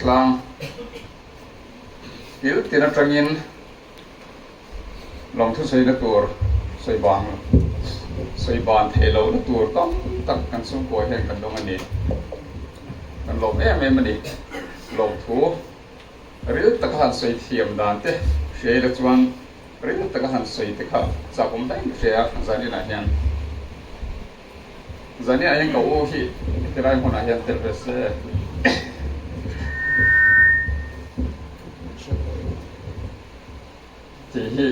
khawtlang kil tin atangin lawmthu sawina tur sawi ban sawi ban theih lohna tur tam tak kan chhungkua hian kan dawng a ni. Kan lawm em em a ni. Lawmthu ril taka han sawi thiam dan te hria ila chuan ril taka han sawi te kha chak awm daih ka hria a zaninah hian. Zaniah hian ka u hi helai hmunah hian tel ve se. Tih hi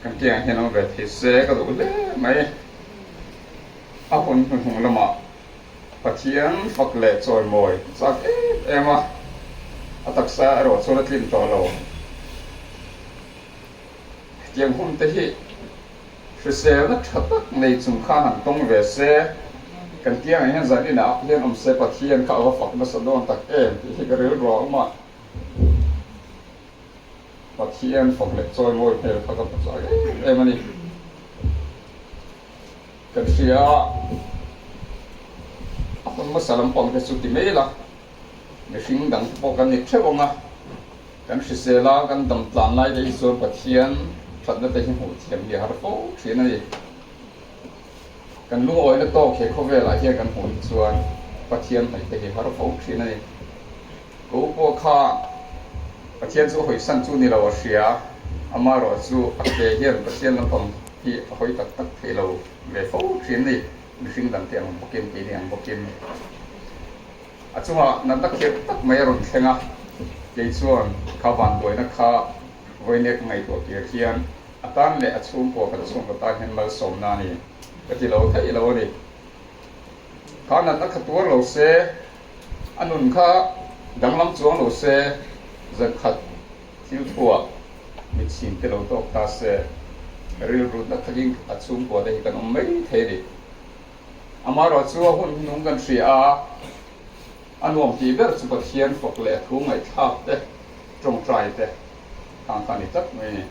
kan kiangah hian awm ve thei se ka duh hle mai. A hun hnuhnung lamah Pathian fak leh chawimawi chak em em a, a taksa erawh chuan a tlin tawh lo. Hetiang hun te hi hriselna tha tak nei chung khan han tawng ve se, kan kiangah hian zan inah hian awm se Pathian kha a va fak nasa dawn tak em tih hi ka rilru a awm a. Pathian fak leh chawimawi hmel kha ka hmu chak em em a ni. Kan hria a, a hun hmasa lampang te chu ti mai la, mihring dang te pawh kan ni theuh ang a. Kan hrisel a, kan dam tlan lai te hi chuan Pathian thatna te hi hmuh thiam hi a har fo thin a ni. Kan lungawina tawk he khawvelah hian kan hmuh hi chuan Pathian hnaih te hi har fo thin a ni. Ka u pawh kha Pathian chu a hawisan chu ni lo a hria, amaherawh chu a ke hian Pathian lampang hi a hawi tak tak thei lo ve fo thin a ni, mihring dangte ang bawkin, keini ang bawkin. A chungah natna khirh tak mai a rawn thleng a, kei chuan kha vanduaina kha vawinia ka ngaihtuah kir hian a tan leh a chhungkua kan chhungkaw tan hian malsawmna a ni ka ti lo theih lo a ni. Kha natna kha tuar lo se, a nun kha danglam chuang lo se, zankhat thil thuah mitchhin te lo tawk ta se, rilru na takin a chhungkua te hi kan awm mai thei a ni. Amaherawh chu a hun hnung kan hria a, a nuam tih ber chu Pathian fawk leh a thu ngaihthlak te, tawngtai te khang kha a ni tlat mai a ni.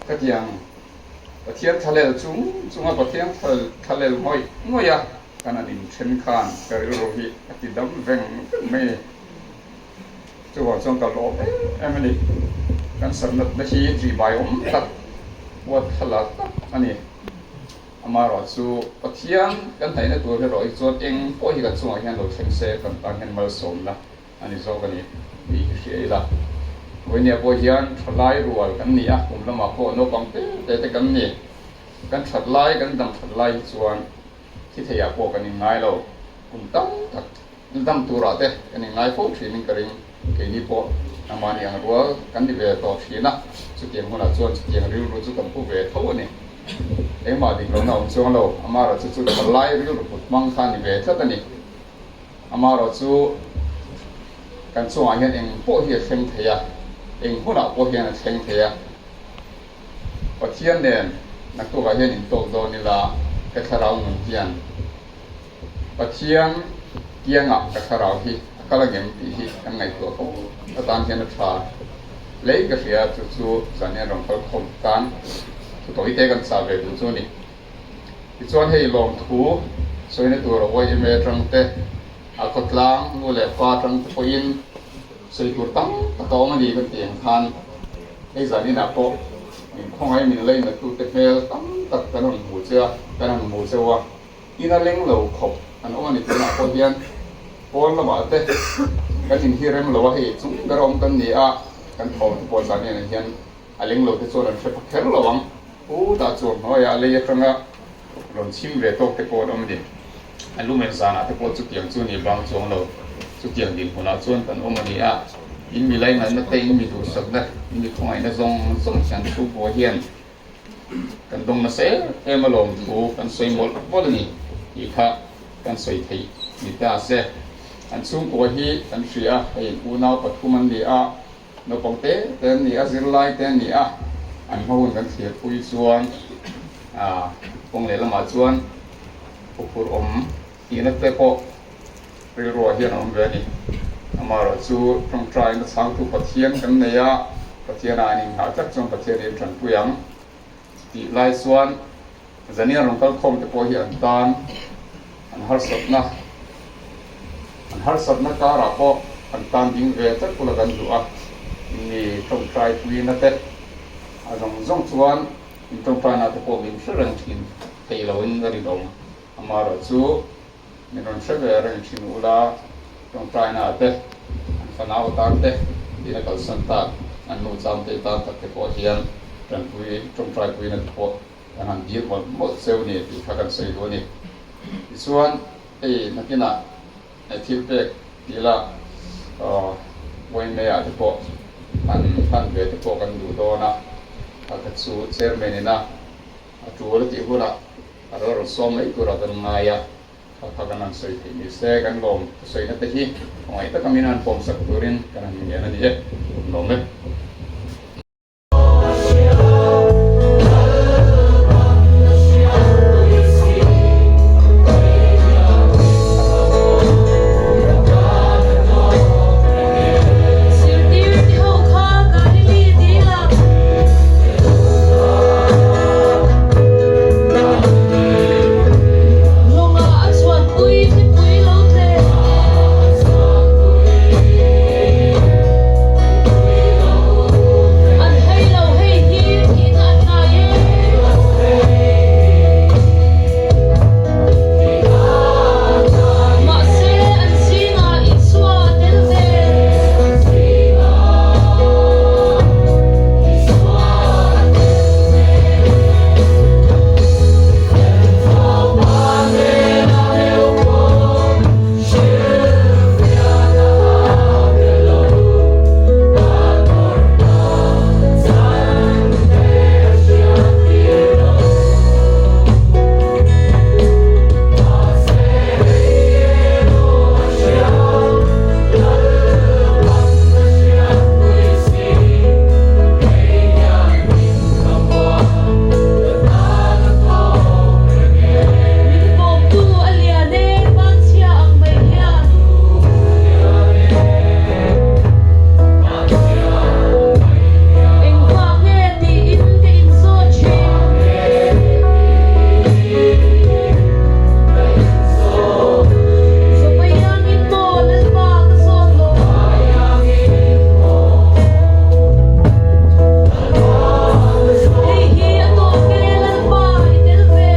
Khatiang Pathian thlalel chung chunga Pathian thlalel ngawih ngawih a kan han inthen khan ka rilru hi a ti dam veng veng mai a ni. Chuvang chuan ka lawm em em a ni. Kan satnatna hi ṭihbai awm tak, huat thla tak a ni. Amaherawh chu Pathian kan hnaihna tur erawh hi chuan eng pawh hi kan chungah hian lo thleng se kan tan hian malsawmna a ni zawk a ni tih hi hria ila. Vawinia pawh hian thalai rual kan ni a, kum lamah pawh naupang te te te kan ni. Kan that lai, kan dam that lai hi chuan thi theiah pawh kan inngai lo. Kum tam tak dam turah te kan inngai fo thinin ka ring. Keini pawh amahni ang rual kan ni ve tawh thin a, chutiang hunah chuan chutiang rilru chu kan pu ve tho a ni. Engmah dik lohna awm chuang lo, amaherawh chu chu thalai rilru put hmang kha a ni ve tlat a ni. Amaherawh chu kan chungah hian eng pawh hi a thleng thei a, eng hunah pawh hian a thleng thei a. Pathian nen naktukah hian intawk dawn ila ka thlarau nun hian Pathian kiangah ka thlarau hi a kal angem tih hi kan ngaihtuah fo atan hian a tha lei ka hria chu chu zan hian rawn kal khawm tan thu tawi te kan chah ve duh chu a ni. Tichuan hei lawmthu sawina tur a yma atang te a khawtlang nu leh pa atang te pawhin sawi tur tam tak a awm a ni kan tih ang khan hei zan inah pawh min khawngaih min lainattu te hmel tam tak kan rawn hmu che a kan han hmu cheu a. Ina leng lo khawp an awm a ni tunah pawh hian pawn lamah te kan inhi rem lo a, hei chung ber awm kan ni a, kan thawm te pawh zan enah hian a leng lo te chuan an hre pha kher lo ang. U tah chuan hnuaiah lei atanga rawn chhim ve tawk te pawh an awm a ni. A lumen zanah te pawh chutiang chu ni bang chuang lo, chutiang dinhmunah chuan kan awm a ni a, in mi lainatna te, in mi duhsakna, in mi khawngaihna zawng zawng hian thu pawh hian Kan dawng nasa em em a lawm thu kan sawi mawlh mawlh a ni tih kha kan sawi theih ni ta se. An chhungkua hi kan hria a, hei unau pathum an ni a, naupang te te an ni a, zirlai te an ni a, an hma hun kan thlir pui chuan kawng lehlamah chuan huphurh awm tihna te pawh rilruah hian a awm ve a ni. Amaherawh chu tawngtaina chhangtu Pathian kan nei a, Pathianah an inghah tlat chuan Pathian hi an tanpui ang tih lai chuan Zanian rawn kal khawm te pawh hi an tan an harsatna harsatna karah pawh an tan ding ve tlat ula kan duh a, mi tawngtai puina te a zawng zawng chuan in tawngtaina te pawh min hre reng thin thei loin a rinawm. Amaherawhchu min rawn hre ve reng thin ula, tawngtaina te, an fanau atan te, ina kalsan tak an nu changte tan tak te pawh hian tanpui tawngtai puina te pawh kan han dil mawlh mawlh cheu ni tih kha kan sawi duh a ni. Tichuan hei nakinah thil pek tih la Uaimei ah te pawh han hman ve te pawh kan duh dawn a, a kha chu chairman ina a tul a tih hunah a lo rawn sawm mai turah kan ngai a, kha kha kan han sawi theih ni se kan lawm thusawina te hi khawngaih taka min han pawmsak turin kan han ngen a ni e, lawm e. Zirtir ti ho kha Galili dil a. Lawngah a chhuanpui thlipui lo tle. An hei lo hei hi thihna a hnai e. Mahse an zingah Isua a tel ve. Min bawmtu a lian e, vanchhia ang mai hian. Engvah nge tiin ka inzawt thin. Zawpaiangin maw Lalpa ka zawt lo. Hei hi a tawk e Lalpa i tel ve.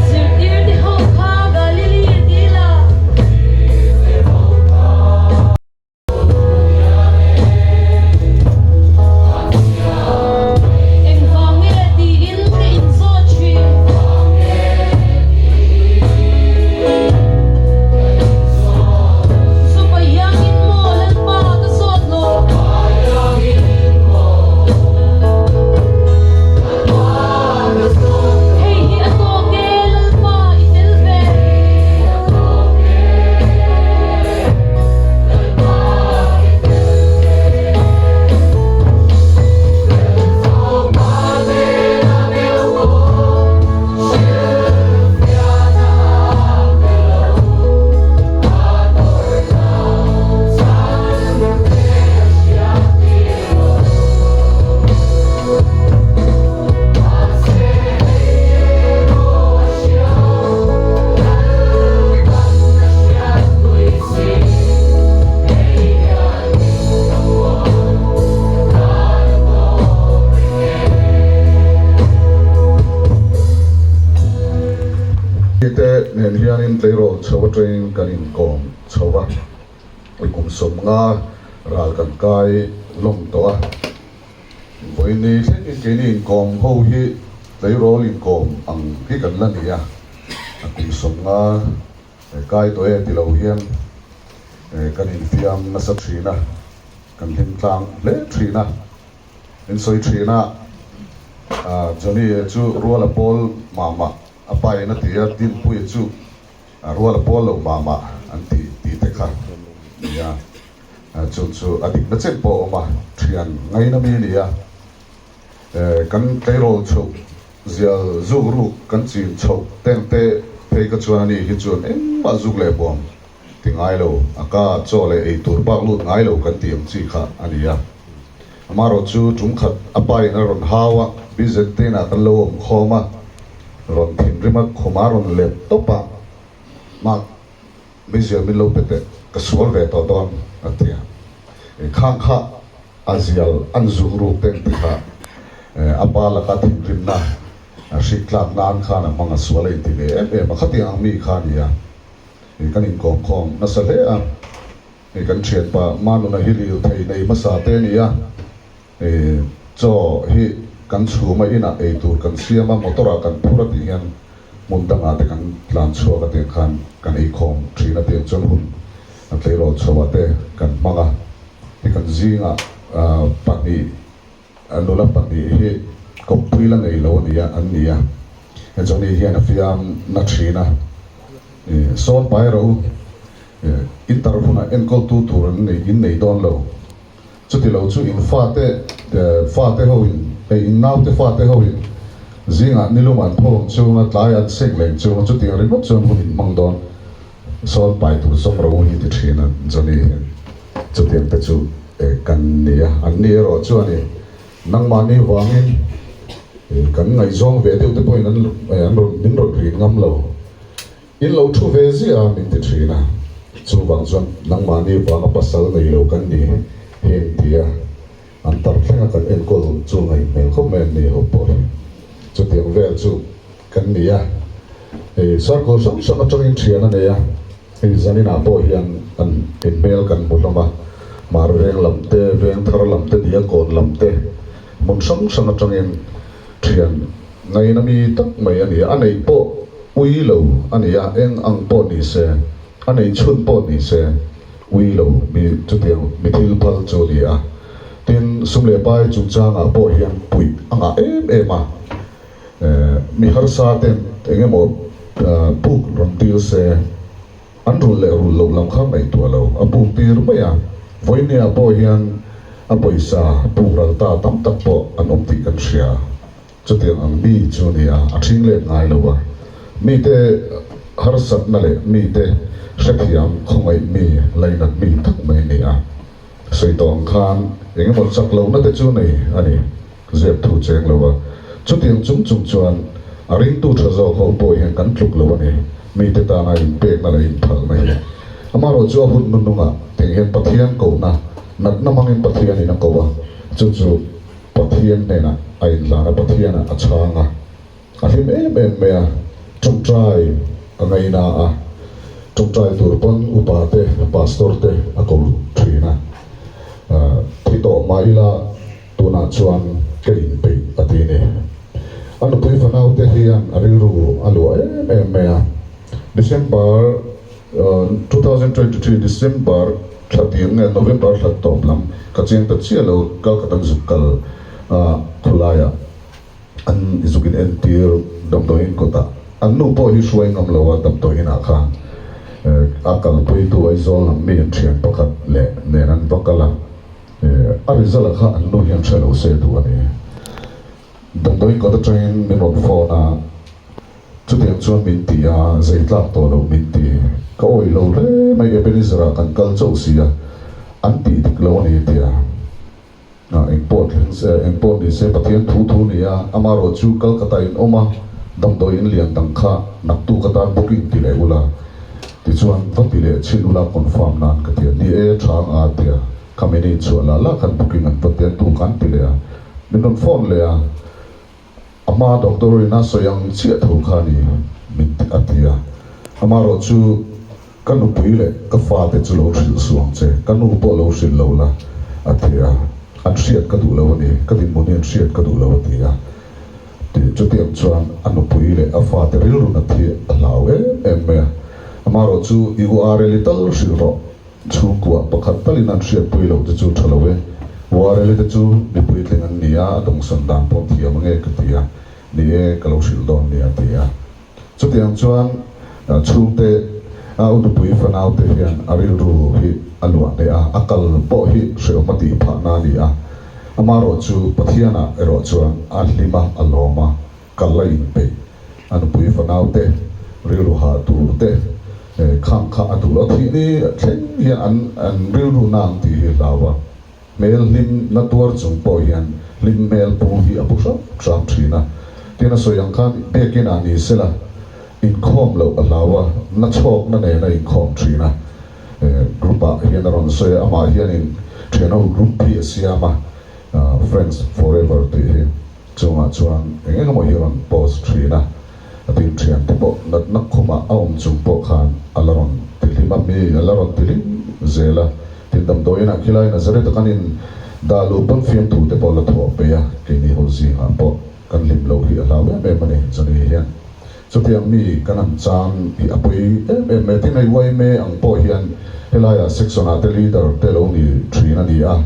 Zirtir te ho kha Galili a dil a. Engvang nge tiin ka inzawt thin. Zupa hiangin maw Lalpa ka zawt lo. Hei hi a tawk e Lalpa i tel ve. Te nen hianin tleirawl chho atangin kan inkawm chho a, kum 50 ral kan kai lawm tawh a. Vawiin thlengin keini inkawm ho hi tleirawl inkawm ang hi kan la ni a, kum 50 Kai tawh e ti lo hian kan infiam nasa thin a, kan hlim tlang hle thin a. Min sawi thin a, Johnny chu rual a pawl mah mah a pain a ti a, Dinpuia chu rual a pawl lo mah mah an ti tih te kha nia. Chu chu a dikna chen pawh a awm a, thian ngaina mi a ni a. Kan tleirawl chhoh zial zuk ruk kan chin chhoh teng te phei kha chuan ani hi chuan engmah zuk leh buam ti ngai lo, a ka chaw leh ei tur bak lut ngai lo kan tih ang chi kha a ni a. Amaherawh chu tum khat a pa in a rawn hau a, BZT inah kan lo awm khawm a, rawn thinrim a, khum a rawn let tawp a, Mark, meizial min lo pe teh, ka sual ve tawh dawn a ti a. Khang kha a zial an zuk ruk teng ti kha a pa laka thinrimna hrik tlak nan khan a hmang a sual a inti ve em em a, khatiang ang mi kha a ni a. Kan inkawm khawm nasa hle a, kan thianpa Manuna hi lil thei nei hmasa te a ni a, chaw hi kan chhum a inah ei tur kan siam a, motor ah kan phur a tih hian hmun dangah te kan tlan chhuak a tiang khan kan ei khawm thin a tiang chuan hun a tleirawl chho ah te kan hmang a, ti kan zingah pahnih Nula pahnih hi kawppui la nei lo a nia an ni a, Johnny hian a fiam na thin a, Sawn pai rawh u, in tar hunah enkawltu tur an nei in nei dawn lo, chuti lo chu in fate fate ho in hei in naute fate ho in zingah nilum an tho ang chunga tlai an seng leng chunga chutiang ringawt chuan hun in hmang dawn, sawn pai tur zawng rawh u hi ti thin a Johnny hian. Chutiang te chu kan ni a, an ni erawh chuan i nangmahni vangin kan ngaihzawng ve deuh te pawhin an an rawn min rawn rin ngam lo. In lo thu ve ziah a min ti thin a, chuvang chuan nangmahni vanga pasal nei lo kan ni heng ti a, an tar thlenga kan enkawl chu ngaih hmel khawp mai an ni ho pawh hi. Chutiang vel chu kan ni a, circle hrang hrang atangin thian a nei a. Hei zaninah pawh hian an inhmel kan hmu hlawm a, Hmar veng lam te, veng thar lam te, Diakawn lam te, hmun hrang hrang atangin thian ngaina mi tak mai a ni a, a neih pawh ui lo a ni a, eng ang pawh ni se, a neih chhun pawh ni se ui lo mi chutiang mi thil phal chu a ni a. Tin, sum leh pai chungchangah pawh hian puih a ngah em em a, Mi harsa ten eng emaw puk rawn tir se, an rulh leh rulh loh lam kha ngaihtuah lo, a puk tir mai a. Vawinia pawh hian a pawisa puk ral ta tam tak pawh an awm tih kan hria. Chutiang ang mi chu a ni a, a ṭhing let ngai lo a. Mite harsatna leh mite hrethiam khawngaih mi, lainat mi tak mai a ni a. Sawi tawh ang khan eng emaw chak lohna te chu nei a ni. Zep thu cheng lo a, chutiang chung chung chuan a ringtu tha zawk ho pawh hian kan tluk lo a ni, mite tana inpekna leh inphalna hi. Amaherawh chu a hun hnuhnungah teng hian Pathian kohna, natna hmangin Pathianin a ko a, chu chu Pathian hnenah a inhlan a, Pathianah a chhang a, a hlim em em mai a, tawngtai a ngaina a, tawngtai tur pawn upa te, pastor te a ko thin a, thi tawh mah ila, Tunah chuan ka inpeih a ti ni. A nupui fanaute hian a rilru a luah em em mai a. December 2023 December thla tir nge November thla tawp lam ka chiang ta chiah lo kal khat an zuk kal a khulaiah an zuk in entir damdawiin kawtah an nu pawh hi hruai ngam lo a damdawiin ah khan a kalpuitu Aizawl lam mi an thian pakhat leh nen an va kal a. A result ah kha an nu hian hre lo se duh a ni. Damdawiin kawt atangin min rawn phone a, chutiang chuan min ti a, zei tlak tawh loh min ti. Ka awih lo hle mai, Ebenezer ah kan kal chauh si a, an tih dik lo a ni tia. Engpawh thleng se, engpawh ni se Pathian thu thu ni a, amaherawh chu Calcutta in awm a, damdawiin lian dang kha naktuk atan booking ti leh ula. Tichuan, va ti leh chhin ula confirm nan ka ti a, ni e, tha ang a tia, khami ni chhuah lah lah khan booking an va ti a, tu khan ti leh a, min rawn phone leh a, a hma doctor in a sawi ang chiah tho kha ni min ti a ti a, amaherawh chu ka nupui leh ka fate chu lo hrilh suh ang che, ka nu pawh lo hrilh lo la a ti a, an hriat ka duh lo a ni, ka dinhmun hi an hriat ka duh lo a ti a. Tih chutiang chuan a nupui leh a fate rilru nat hi a hlau em em mai a. Amaherawh chu i u Areli tal hrilh rawh, chhungkua pakhat talin an hriatpui loh te chu tha lo e. Wareli te chu mi puitling an ni a, a dawngsawn dan pawh thiam ange ka ti a, ni e, ka lo hrilh dawn nia a ti a. Chutiang chuan chhungte a unupui fanaute hian a rilru hi a luah hneh a, a kal pawh hi hrehawm a tih phahna a ni a. Amaherawhchu Pathianah erawh chuan a hlim a, a lawm a, kal a inpeih. A nupui fanaute rilru hah tur te khang kha a duh lo. A thih ni thleng hian an an rilru na ang tih hi hlau a. Hmel hlim na tuar chung pawh hian hlim hmel pu hi a pu hrap hrap thin a. Tin a sawi ang khan biakin ah ni sela inkhawm loh a hlau a, na chhawkna nen a inkhawm thin a. Group ah hian a rawn sawi a, amah hianin thianho group hi a siam a, Friends Forever tih hi. Chungah chuan eng eng emaw hi a rawn post thin a, a tin thian te pawh natna khumah a awm chung pawh khan a la rawn ti hlim a, mi a la rawn ti hlim zel a, tin damdawiinah khilai Nazareth a kan in dah luh pawn fiamthu te pawh la thawh peih a, keini ho zingah pawh kan hlim loh hi a hlau em em a ni, Johnny hian chutiang mi kan han chang hi a pui em em mai a, tin hei yma ang pawh hian helaiah section ah te leader te lo ni thin a ni a,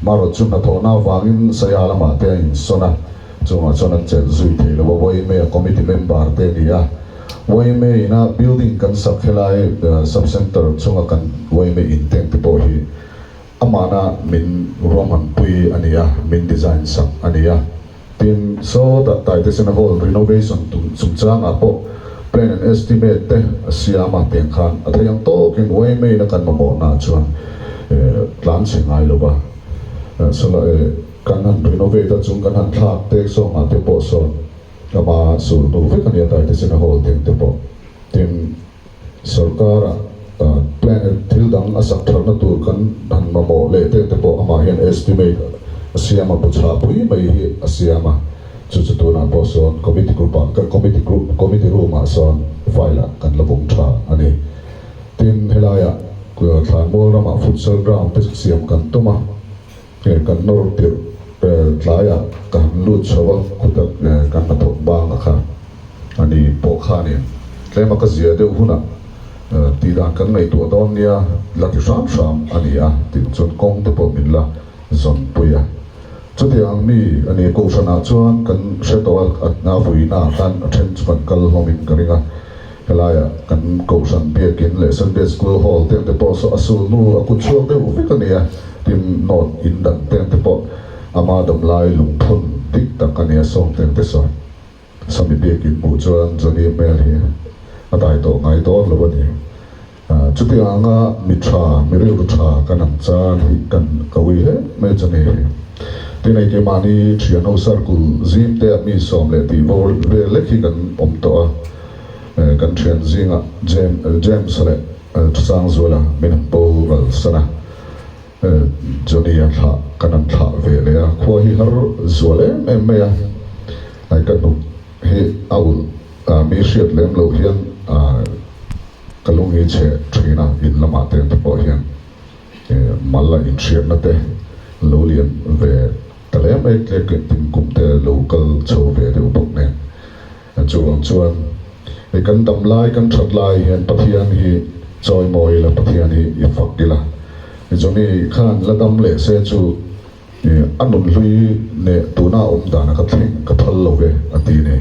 marawt chu hnathawhna avangin Saya lamah te a insawn a, chungah chuan an chelh zui thei lo a, yma committee member te a ni a, yma ina building kan sak helai sub centre chunga kan yma in teng te pawh hi amahna min ruahmanpui a ni a, min design sak a ni a. Tin, sawtah Taitesena Hall renovation tum chungchangah pawh plan and estimate te a siam a, tiang khan a thei ang tawkin yma na kan mamawhnaah chuan tlan chhe ngai lo va. Sawla kan han renovate a chung kan han thlak tek zawngah te pawh sawn ama sul hnu vek a nia Taitesena Hall teng te pawh. Tin, Sorkara plan thil dang a sak thatna tur kan han mamawh leh te te pawh amah hian estimate a siam a, buchhah pui mai hi a siam a, chu chu tunah pawh sawn committee group ah committee group committee room ah sawn file ah kan la vawng tha a ni. Tin, helaiah Thlanmual ramah futsal ground te siam kan tum a. Kan nawr tirh tlaiah ka han lut chho a, khuta kan hnathawk bang a kha a ni pawh khanin tlema ka zia deuh hunah tih dan kan ngaihtuah dawn nia la ti hram hram a ni a tih chuan kawng te pawh min la zawn pui a. Chutiang ang mi a ni Kohhranah chuan kan hre tawh a, a vuinaah khan a then chu kan kal hlawmin ka ring a. Helaiah kan Kohhran Biakin leh Sunday School Hall te ang te pawh saw a sulhnu a kut chhuak deuh vek a ni a, tin note in dan te ang te pawh ama damlai lungphun dik tak a ni a, sawng te ang te saw Sami Biakin hmuh chuan Johnny hmel hi a dai tawh ngai dawn lo a ni. Chutiang anga mi tha, mi rilru tha kan ang chan hi kan ka ui hle mai Johnny hi. Tin hei keimahni thianho circle zim te ah mi 12 vel lek hi kan awm tawh a. Kan thian zingah James leh Sangzuala min han boral san a, Johnny-a thlah kan han thlah ve leh a, khua hi har zual em em mai a, ka hnuk hi a ulh mi hriat lem loh hian ka lung hi chhe thin a, in lamah te te pawh hian mal a inhriatna te lo lian ve ta hle mai, tlek tin kum te lo kal chho ve deuh bawk nen. Chuvang chuan i kan dam lai, kan that lai hian Pathian hi chawimawi ila, Pathian hi i fak ila. Johnny khan la dam leh se chu a nun hlui neh tuna a awm dana kha thleng ka phal lo ve a ti ni.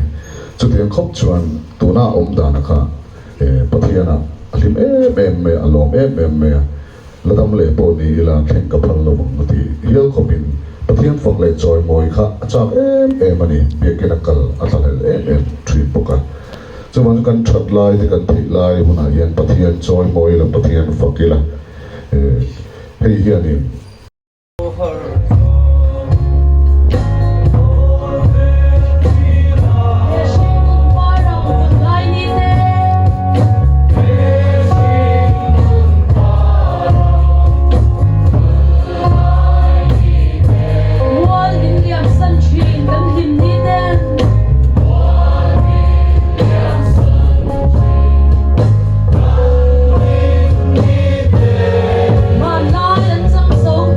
Chutiang khawp chuan tuna a awm dana kha Pathianah a hlim em em mai a, a lawm em em mai a. La dam leh pawh ni ila thleng ka phal lo ang a ti hial khawpin Pathian fak leh chawimawi kha a chak em em a ni. Biakin a kal a thlahlel em em thin bawk a. Chuvang chu kan that lai te kan theih lai hunah hian Pathian chawimawi ila Pathian fak ila hei hianin Vanlai an chang zo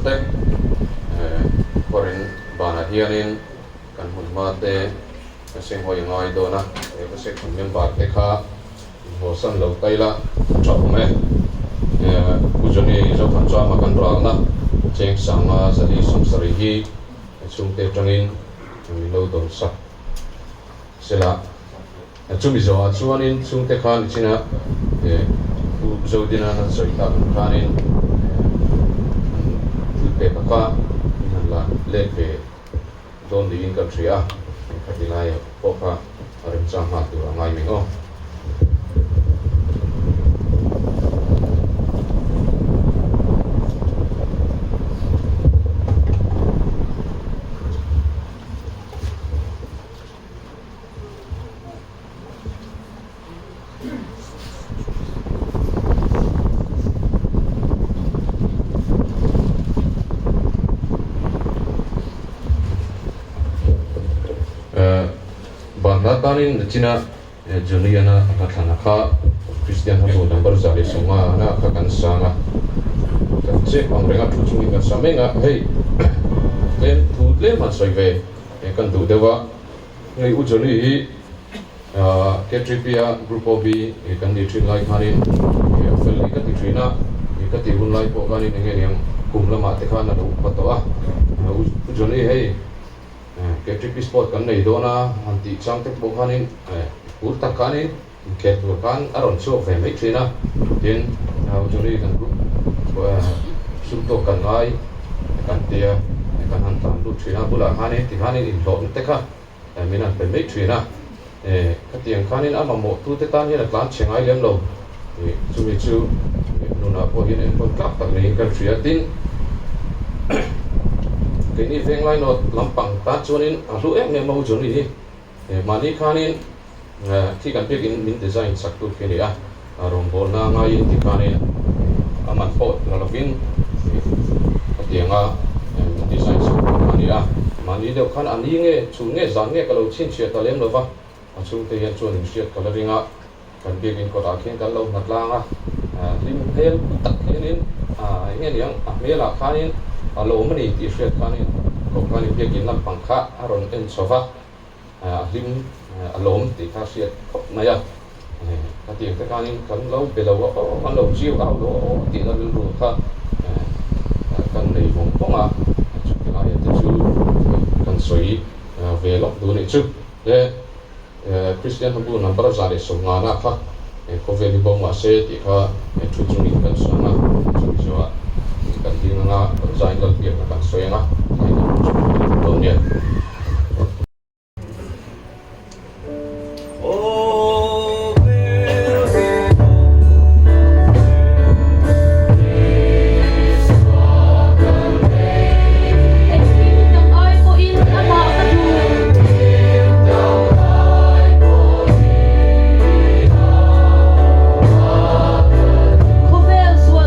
te khuarin banah hianin kan hmun hma te ka senghawi a ngai dawn a, he ka section member te kha inhawsan lo ta ila a tha awm e. Pu Johnny Zothanchama kan ralna cheng sanga zali sawmsarih hi chhungte atangin min lo dawn sak sela. Chumi zawhah chuanin chhungte khan nichina Pu Zodina an sawi tak ang khanin an thil pek a kha min han la let ve dawn niin kan hria a, khati laia pawh kha a remchang nghal tur a ngai mai aw. Banhla tanin nachina Johnny-ana a hlathlana kha Kristian ho number 150 na kha kan sang a, kan chep ang reng a thu chungin kan sa mek a, hei tlem thu tlem han sawi ve kan duh deuh a. Hei U Johnny hi KTP-a Group OB kan nih thin lai khanin a fel hi ka ti thin a, ka tih hun lai pawh khanin eng nge niang kum lamah te khan a lo upa tawh a. U Johnny hei KTP Sport kan nei dawn a han tih chang te pawh khanin phur tak khanin inkhel tur khan a rawn chhuak ve mai thin a, tin U Johnny kan group sum tawk kan ngai kan tia kan han tlan lut thin a, bulah khanin tikhanin inhlawhna te kha min han pe mai thin a, khatiang khanin a mamawh tute tan hian a tlan chhe ngai lem lo, chumi chu nunah pawh hian enkawl tlak tak niin kan hria, tin keini venglai nawt lampang tan chuanin a hlu em em a U Johnny hi. Mahni khanin khi kan biakin min design sak tu khi a ni a, rawngbawlna ngaiin ti khanin a man pawh la lovin hetianga min design sak tu kha a ni a. Mahni deuh khan a ni nge, chhun nge, zan nge ka lo chhinchhiah ta lem lova, a chhungte hian chuan inhriat ka la ring a. Kan biakin kawtah khian kan lo hna tlang a, hlim hmel tak hianin eng nge niang a hmelah khanin a lawm a ni tih hriat khanin koh khanin biakin lampang kha a rawn en chho va, a hlim a lawm tih kha hriat khawp mai a. Khatiang te khanin kan lo be lo a aw, kan lo chiu au lo a aw tihna rilru kha kan nei vawng vawng a, chuti laia te chu kan sawi ve lawk duh a nih chu. Kristian hmabur number 150 na kha khawvel hi bo mahse tih kha thu chungin kan sang a, chumi zawhah kan ding anga kan zain lal biakna kan sawi anga tlai kan hmu chhuak thei dawn nia. Engkim dang ai pawhin amah ka duh. Khawvel sual.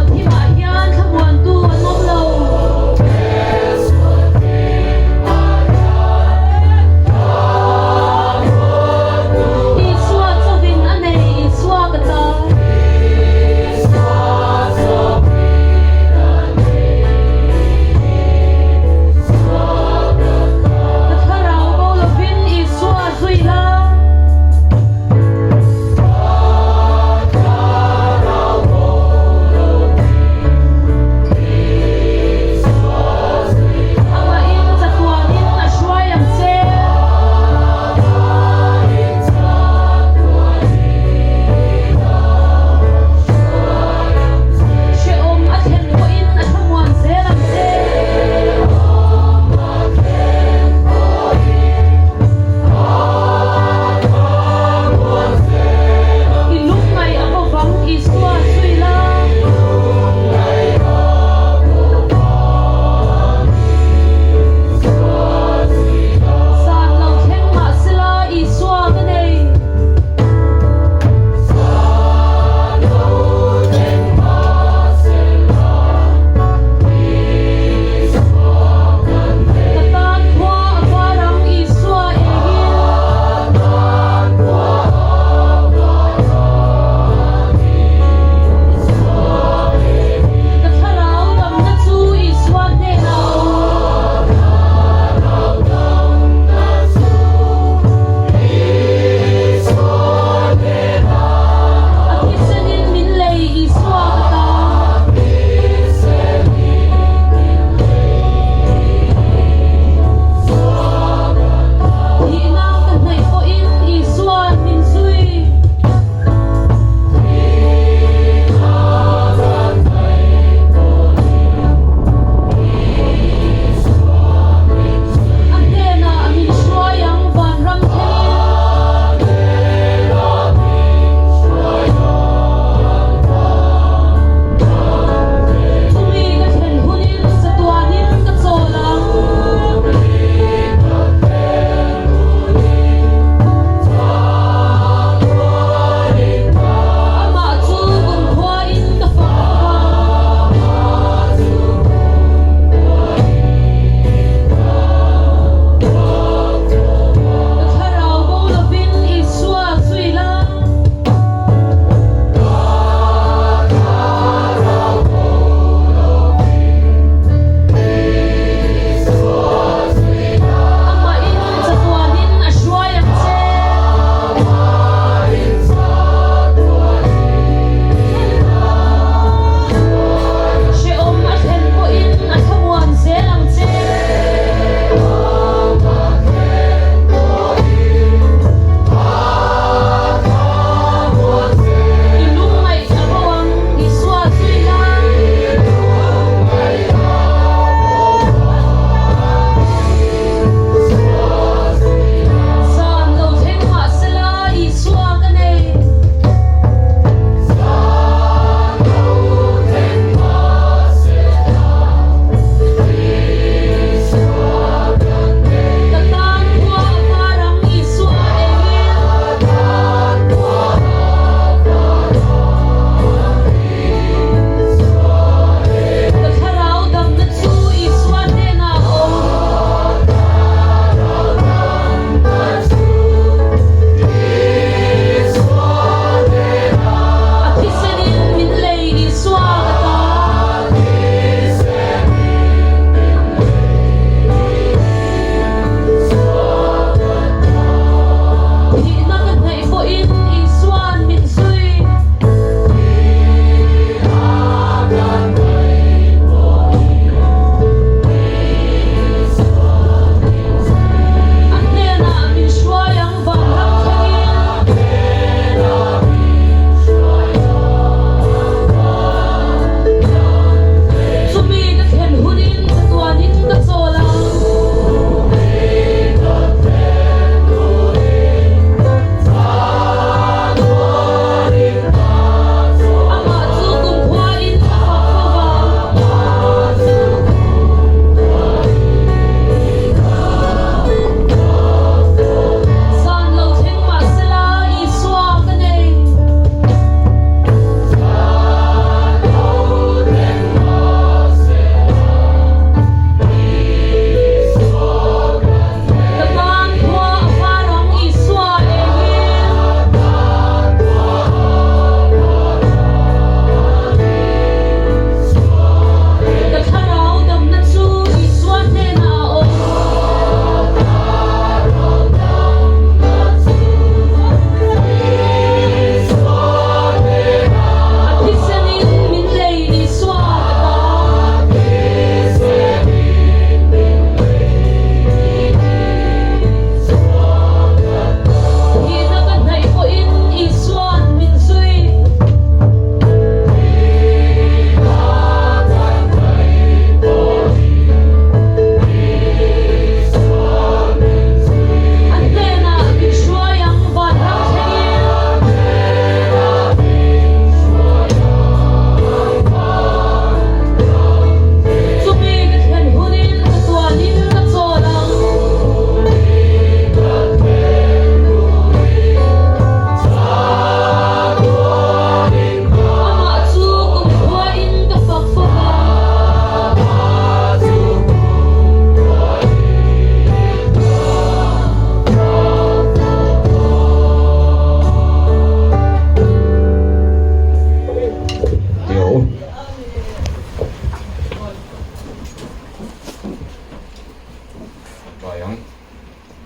Tawngtai ang.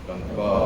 Kan Pa.